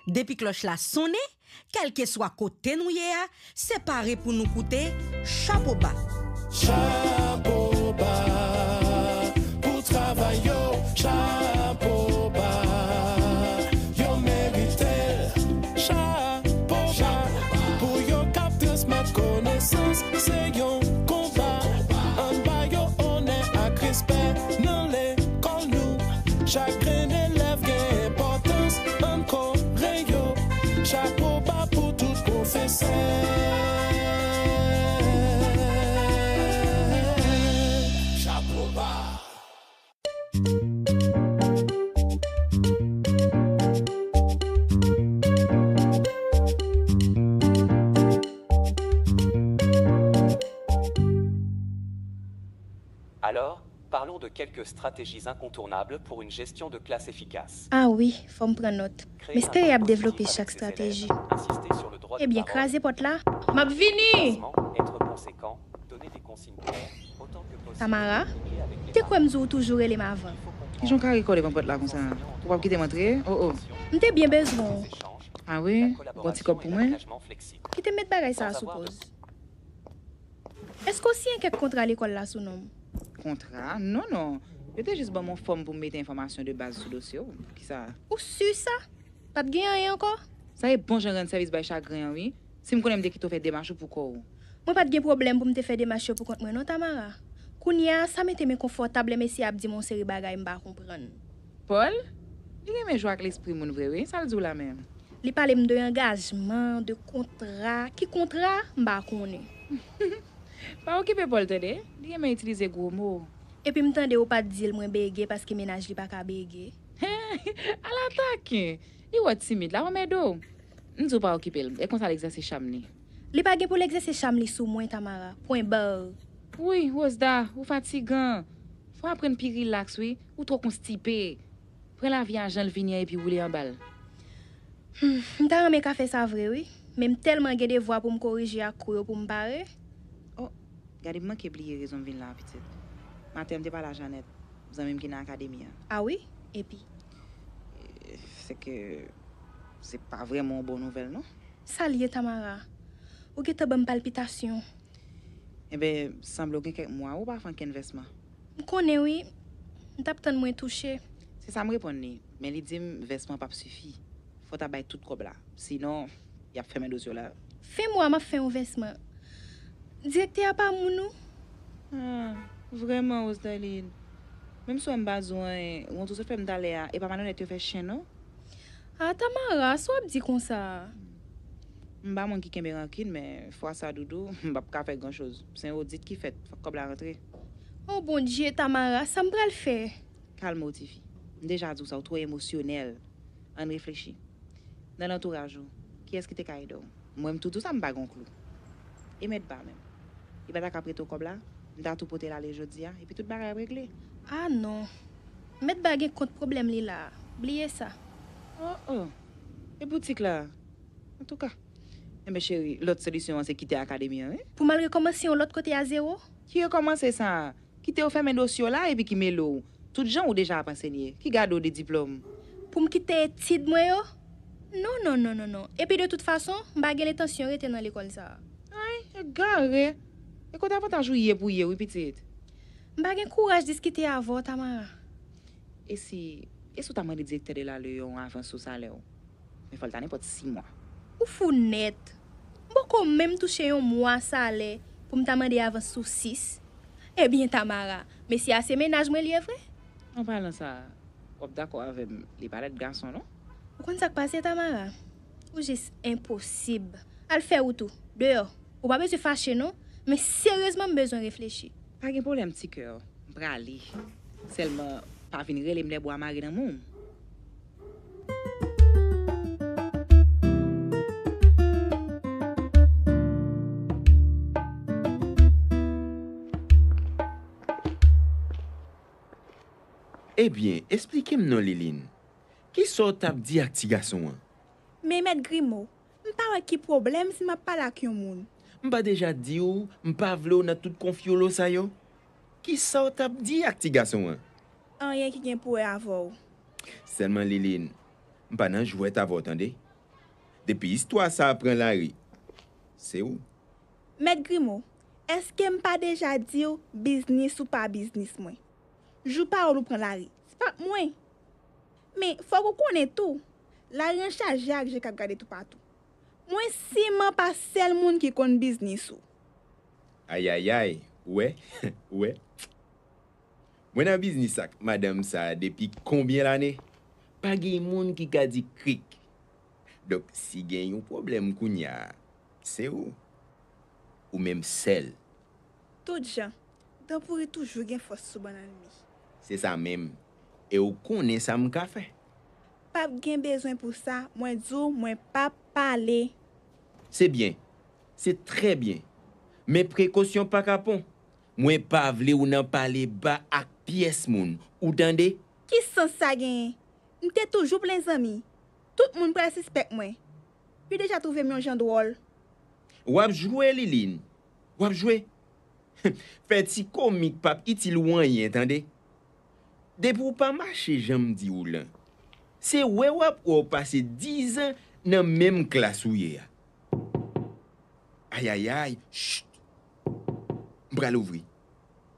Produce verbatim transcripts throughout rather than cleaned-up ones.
Depi klòch la sonnen, kèlkeswa kote nou ye a, se pare pou nou koute Chapo Ba. Chapo ba pou travay yo, chapo ba, yo merite l. Chapo ba pou yo k ap transmèt konesans, se yon konba. Ann ba yo onè ak respè nan lekòl nou. Chak grenn elèv gen enpòtans, ann kore yo. Chapo ba pou tout pwofesè. Chapo ba. Alors, parlons de quelques stratégies incontournables pour une gestion de classe efficace. Ah wi, fò m pran nòt. M espere y ap devlope chak estrateji. Ebyen, kraze pòt la. M ap vini! Tamara, te kwè m di w toujou rele m avan. Kijan w ka rekò devan pòt la konsa? Ou p ap kite m antre? Oh, oh. M te byen bezwen w. Ah wi? Ou gon ti kòb pou mwen? Kite m met bagay sa a sou pòz. Èske w siyen kèk kontra lekòl la sou non m? Kontra? Non, non. Yo te jis ban m yon fòm pou m mete enfòmasyon de baz sou dosye w. Kisa? Ou si sa? Pa t gen anyen ankò? Sa e bon jan rann sèvis bay chagren an, wi. Si m konnen m te kite w fè demach ou pou kò w. Mwen pa t gen pwoblèm pou m te fè demach yo pou kont mwen non, Tamara. Kounye a, sa mete m enkonfòtab lè mesye ap di m yon seri bagay m pa konprann. Paul? Li renmen jwe ak lespri moun vre, wi. Sa l di w la menm? Li pale m de angajman, de kontra. Ki kontra? M pa konnen. Pa okipe Paul tande, li renmen itilize gwo mo. Epi m tande ou pa t di l mwen bege paske mennaj li pa ka bege. Ala taken! Li wè w timid la, w ap mède w. M di w pa okipe l, e konsa l egzèse cham li. Li pa gen pou l egzèse cham li sou mwen, Tamara. Pwen bar. Wouy, Rosda, ou fatigan. Fò w aprann pi rilaks, wi. Ou twò konstipe. Pran lavi a jan l vini an epi woule anba l. Hmm, m ta renmen ka fè sa vre wi, men m tèlman gen devwa pou m korije ak kou yo pou m pare. Oh, gade m manke bliye rezon m vin la a pitit. Maten an m te pale a Janèt, zanmi m ki nan akademi an. A wi? Epi? E, se ke se pa vrèman yon bon nouvèl non. Sa l ye Tamara? Ou gentan ban m palpitasyon. Enben, sanble w gen kèk mwa ou pa fè ankenn vèsman. M konnen wi, m t ap tann mwen touche. Se sa m reponn li, men li di m vèsman p ap sifi. Fò w ta bay tout kòb la, sinon y ap fèmen dosye w la. Fen mwa m ap fè yon vèsman. Direktè a pa moun ou? Ah, vrèman Rosdaline. Menm si w wè m pa di w anyen, wont ou sot fè m talè a, e pa malonèt yo fè chen non. Ah Tamara, sa w ap di konsa a? M pa moun ki kenbe rankin, men fwa sa Doudou, m p ap ka fè gran choz. Se yon odit ki fèt, fòk kòb la rantre. Oh Bondye, Tamara, sa m pral fè? Kalme w tifi. M deja di w sa, ou twò emosyonèl. Ann reflechi. Nan lantouraj ou, kiyès ki te ka ede w? Mwen m tou di w sa m pa gen yon klou. E mèt ba menm. Li pa ta ka prete w kòb la, m ta tou pote l ale jodi a, epi tout bagay ap regle. Ah non. Mèt ba gen kont pwoblèm li la a. Bliye sa. Oh oh. E boutik la? Antouka. Enben cheri, lòt solisyon an se kite akademi an wi. Pou m al rekòmanse yon lòt kote a zewo? Ki rekòmanse sa? Kite yo fèmen dosye w la epi ki mele w. Tout jan ou deja ap ansenye. Ki gade w de diplòm? Pou m kite etid mwen yo? Non, non, non, non, non. Epi de tout fason, m pa gen lentansyon rete nan lekòl sa a. Ay, egare! E kote avantaj ou ye pou w ye wi pitit? M pa gen kouraj diskite avè w, Tamara. E si, e si w ta mande direktè de la le yon avans sou salè w? Men fò l ta nenpòt sis mwa. Ou fou nèt! M poko menm touche yon mwa salè pou m ta mande avans sou sis. Ebyen Tamara, mesye a se mennaj mwen li ye vre? An palan sa, w ap dakò avè m, li pa lèd gason non. Ou konn sa k pase Tamara? Ou jis enposib. Al fè wout ou, deyò. Ou pa bezwen fache non, men seryezman m bezwen reflechi. Pa gen pwoblèm ti kè, m prale. Sèlman, pa vin rele m lè bwa mare nan men w. Ebyen, esplike m non Liline. Kisa w t ap di ak ti gason an? Men Mèt Grimo, m pa wè ki pwoblèm si m ap pale ak yon moun. M pa deja di w m pa vle w nan tout konfyolo sa yo? Kisa w t ap di ak ti gason an? Anyen ki gen pou wè avè w. Sèlman Liline, m pa nan jwèt avè w tande. Depi istwa sa a pran lari, se ou. Mèt Grimo, èske m pa deja di w biznis ou pa biznis mwen? Jou pawòl ou pran lari, se pa mwen. Men, fòk ou konnen tou, lari an chaje ak je k ap gade toupatou. Mwen siman pa sèl moun ki konn biznis ou. Ayayay, ou wè, ou wè. Mwen nan biznis ak madanm sa a depi konbyen lane? Pa gen moun ki ka di krik. Donk, si gen yon pwoblèm kounye a, se ou. Ou menm sèl. Tout jan, dan pouri toujou gen fòs sou bannann li. Se sa menm. E ou konnen sa m ka fè. P ap gen bezwen pou sa, mwen di w, mwen p ap pale. Se byen. Se trè byen. Men prekosyon pa kapon. Mwen pa vle ou nan pale ba ak pyès moun. Ou tande? Ki sans sa genyen? M te toujou plen zanmi. Tout moun pral sispèk mwen. Yo deja twouve m yon jan dwòl. W ap jwe, Liline. W ap jwe. Fè ti komik p ap itil ou anyen, tande. Depi w pa mache jan m di w lan, se wè w ap wè w pase dizan nan menm klas ou ye a. Ayayay, chut! M pral ouvri.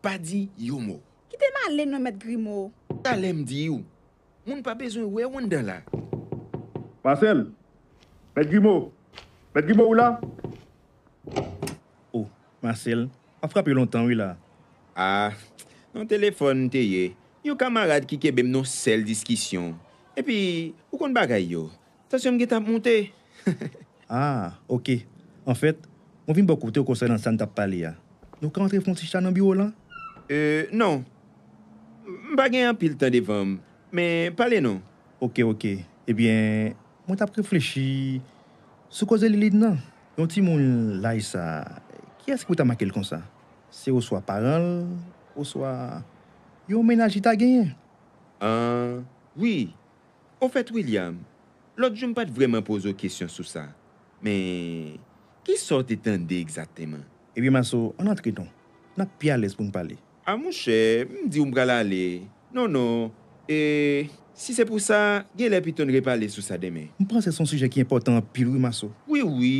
Pa di yon mo. Kite m ale non, Mèt Grimo. Talè m di w. Moun pa bezwen wè w anndan la. Masèl! Mèt Grimo! Mèt Grimo, ou la? O, Masèl, m ap frape lontan wi la. A, nan telefòn m te ye. Yon kamarad ki kenbe m nan sèl diskisyon. Epi, ou konn bagay yo. Tansyon m gentan ap moute. A, oke. Anfèt, mwen vin bò kote w konsènan sa n t ap pale a. Nou ka antre fè yon ti chita nan biwo w lan? E, non. M pa gen anpil tan devan m, men pale non. Oke, oke. Ebyen, mwen t ap reflechi sou koze Liline nan. Yon timoun laj sa, kiyès ki pou ta make l konsa? Se oswa paran l, oswa yon mennaj li ta genyen? An, wi. Ofèt, William, lòt jou m pa t vrèman poze w kesyon sou sa. Men, kisa w te tande egzakteman? Ebyen, Maso, ann antre non. N ap pi alèz pou n pale. A monchè, m di w m pral ale. Non, non. E, si se pou sa, genlè pito n repale sou sa demen. M panse se yon sijè ki enpòtan anpil wi, Maso. Wi, wi.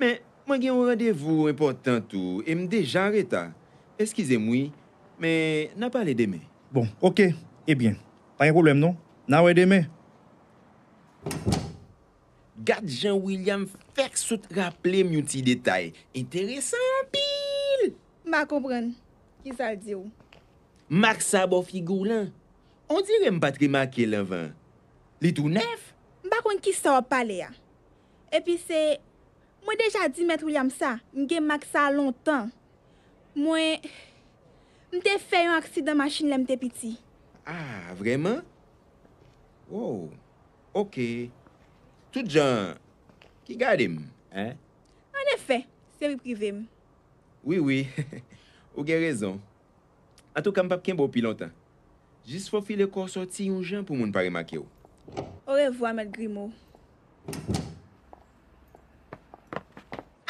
Men, mwen gen yon randevou enpòtan tou, e m deja anreta. Eskize m wi, men n a pale demen. Bon, oke. Ebyen, pa gen pwoblèm non. N a wè demen. Gad jan William fèk sot raple m yon ti detay enteresan anpil! M pa konprann. Kisa l di w? Mak sa bò figi w lan. Ondirè m pa t remake l anvan. Li tou nèf? M pa konn kisa w ap pale a. Epi se, mwen deja di Mèt William sa, m gen mak sa a lontan. Mwen, m te fè yon aksidan machin lè m te piti. A, vrèman? Wow. Oke. Tout jan, ki gade m, en? Annefè, se vi prive m. Wi, wi. Ou gen rezon. Antouka, m p ap kenbe w pi lontan. Jis fofile kò w sòti yon jan pou moun pa remake w. Orevwa, Mèt Grimo.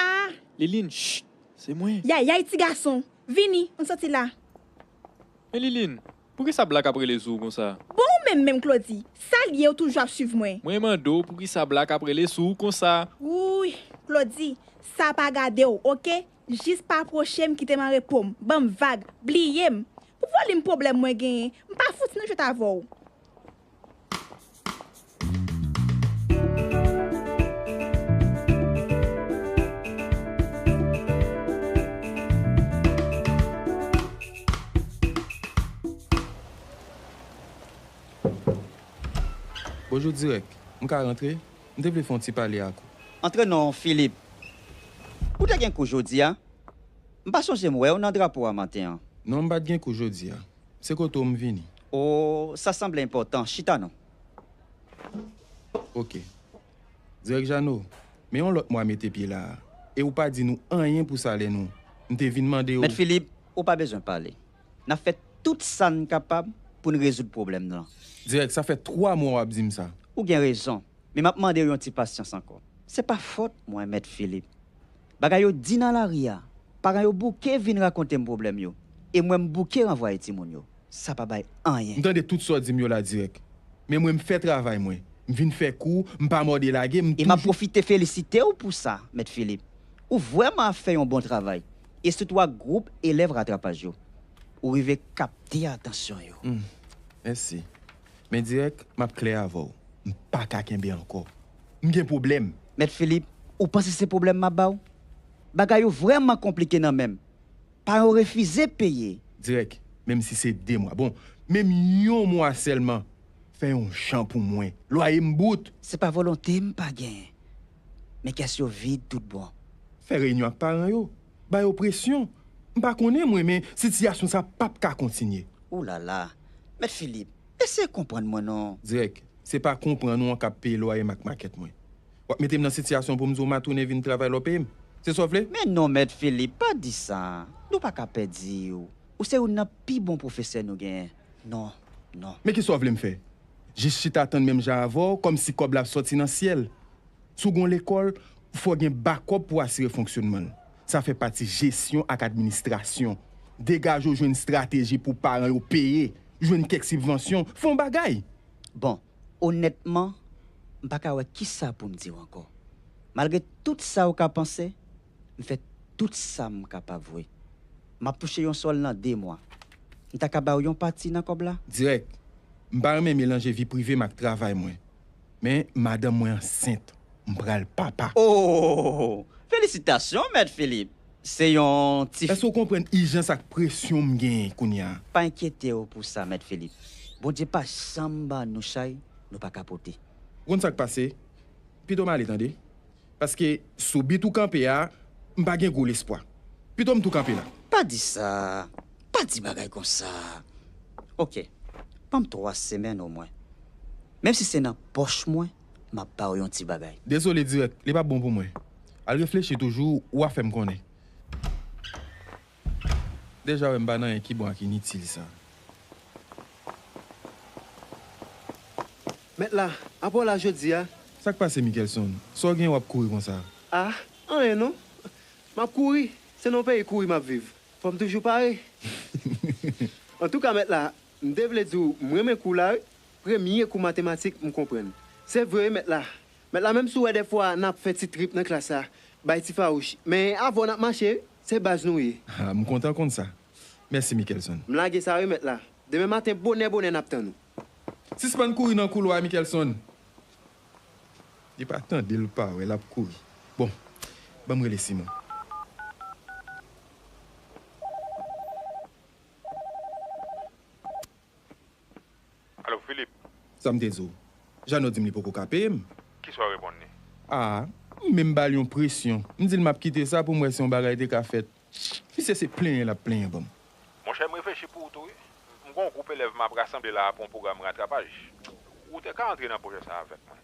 A! Liline, ch! Se mwen. Yayay, ti gason! Vini, ann sòti la. Men Liline, poukisa Black ap rele sou ou konsa? Bon, ou menm menm, Claudy, sa l ye ou toujou ap swiv mwen? Mwen mande w poukisa Black ap rele sou ou konsa? Wouy, Claudy, sa pa gade w, oke? Jis pa pwoche m, kite m an repo m. Ban m vag, bliye m. Pou volim pwoblèm mwen genyen, m pa fouti nan jwèt avè w. Bonjou, Dirèk. M ka rantre? M te vle fè yon ti pale ak ou. Antre non, Philippe. Ou te gen kou jodi a? M pa sonje m wè w nan drapo a maten an. Non, m pa t gen kou jodi a. Se kote w m vini. O, sa sanble enpòtan. Chita non. Oke. Dirèk Jeannot, men yon lòt mwa mete pye la a, e ou pa di nou anyen pou salè nou. M te vin mande w. Mèt Philippe, ou pa bezwen pale. N ap fè tout sa n kapab pou n rezoud pwoblèm nan. Dirèk, sa fè twa mwa w ap di m sa. Ou gen rezon, men m ap mande w yon ti pasyans ankò. Se pa fòt mwen, Mèt Philippe. Bagay yo di nan lari a, paran yo bouke vin rakonte m pwoblèm yo, e mwen m bouke ranvwaye timoun yo. Sa pa bay anyen. M tande tout sa w di m yo la, Dirèk. Men mwen, m fè travay mwen. M vin fè kou, m pa mòde lage, m toujou. E m ap pwofite felisite w pou sa, Mèt Filip. Ou vrèman ap fè yon bon travay. E sitou ak gwoup elèv ratrapaj yo. Ou rive kapte atansyon yo. Hmm, mèsi. Men dirèk, m ap klè avè w. M pa ka kenbe ankò. M gen pwoblèm. Mèt Filip, ou panse se pwoblèm m ap ba w? Bagay yo vrèman konplike nan men m. Paran yo refize peye. Dirèk, menm si se de mwa. Bon, menm yon mwa sèlman. Fè yon jan pou mwen. Lwaye m bout. Se pa volonte m pa genyen. Men kès yo vid tout bon. Fè reyinyon ak paran yo. Ba yo presyon. M pa konnen mwen, men sitiyasyon sa p ap ka kontinye. Oulala. Mèt Filip, eseye konprann mwen non. Dirèk, se pa konprann ou an k ap peye lwaye m ak makèt mwen. W ap mete m nan sitiyasyon pou m di w m a tounen vin travay lè w peye m. Se sa w vle? Men non, Mèt Filip, pa di sa. Nou pa ka pèdi w. Ou se youn nan pi bon pwofesè nou genyen. Non, non. Men kisa w vle m fè? Jis chita tann menm jan avè w, kòmsi kòb la ap sòti nan syèl. Si w gen yon lekòl, fò gen bakòp pou asire fonksyonman l. Sa fè pati jesyon ak administrasyon. Degaje w jwenn estrateji pou paran yo peye, jwenn kèk sibvansyon, fè yon bagay. Bon, onètman, m pa ka wè kisa pou m di w ankò. Malgre tout sa w ka panse, m fè tout sa m kapab vre. M ap touche yon sòl nan de mwa. M ta ka ba w yon pati nan kòb la? Dirèk. M pa renmen melanje vi prive m ak travay mwen. Men, madanm mwen ansent. M pral papa. Oh! Felisitasyon, Mèt Filip! Se yon ti... Èske w konprann ijans ak presyon m genyen kounye a? Pa enkyete w pou sa, Mèt Filip. Bondye pa janm ban nou chay nou pa ka pote. Ou konn sa k pase? Pito m ale, tande. Paske sou bit ou kanpe a, m pa gen gwo lespwa. Pito m tou kanpe la. Pa di sa. Pa di bagay konsa. Oke. Ban m twa semèn omwen. Menm si se nan pòch mwen, m ap ba w yon ti bagay. Dezole, dirèk, li p ap bon pou mwen. Al reflechi toujou, w a fè m konnen. Deja wè m pa nan anyen ki bon ak initil sa. Mèt la, apa w la jodi a? Sa k pase, Mickelson? Sa w gen w ap kouri konsa? Ah, anyen non. M ap kouri. Se nan yon peyi kouri m ap viv. Fò m toujou pare. Antouka, mèt la, m te vle di w, m renmen kou la, wi. Premye kou matematik, m konprann. Se vre, wi, mèt la. Mèt la, menm si w wè dèfwa n ap fè ti trip nan klas la, bay ti fawouch. Men avè w n ap mache, wi. Se baz nou ye. Ah, m kontan konn sa. Mèsi, Mickelson. M lage sa, wi, mèt la. Demen maten, bonè, bonè, n ap tann ou. Sispann kouri nan koulwa a, Mickelson. Li pa tande l pa wè, l ap kouri. Bon, ban m rele Simon. Alo, Filip. Sa m te di w. Jano di m li poko ka peye m. Kisa w reponn li? A, m menm ba l yon presyon. M di l m ap kite sa pou m wè si yon bagay te ka fèt. Misye se plenyen l ap plenyen ban m. Monchè, m reflechi pou ou tou, wi. M gen yon gwoup elèv m ap rasanble la pou yon pwogram ratrapaj. Ou te ka antre nan pwojè sa a avèk mwen.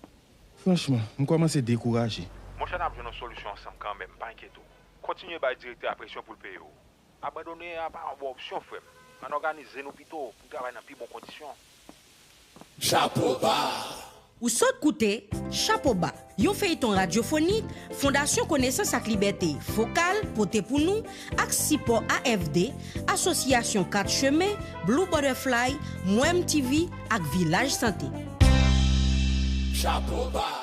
Franchman, m kòmanse dekouraje. Monchè, n ap jwenn yon solisyon ansanm kanmenm, pa enkyete w. Kontinye bay direktè a presyon pou l peye w. Abandone a pa yon bon opsyon, frè m. Ann òganize nou pito pou n travay nan pi bon kondisyon. Chapo ba! Ou sot koute Chapo Ba, yon feyton radyofonik Fondasyon Konesans ak Libète Fokal pote pou nou ak sipò A F D, Asosyasyon Kat Chemen, Blue Butterfly, Mwem T V ak Vilaj Sante. Chapo ba!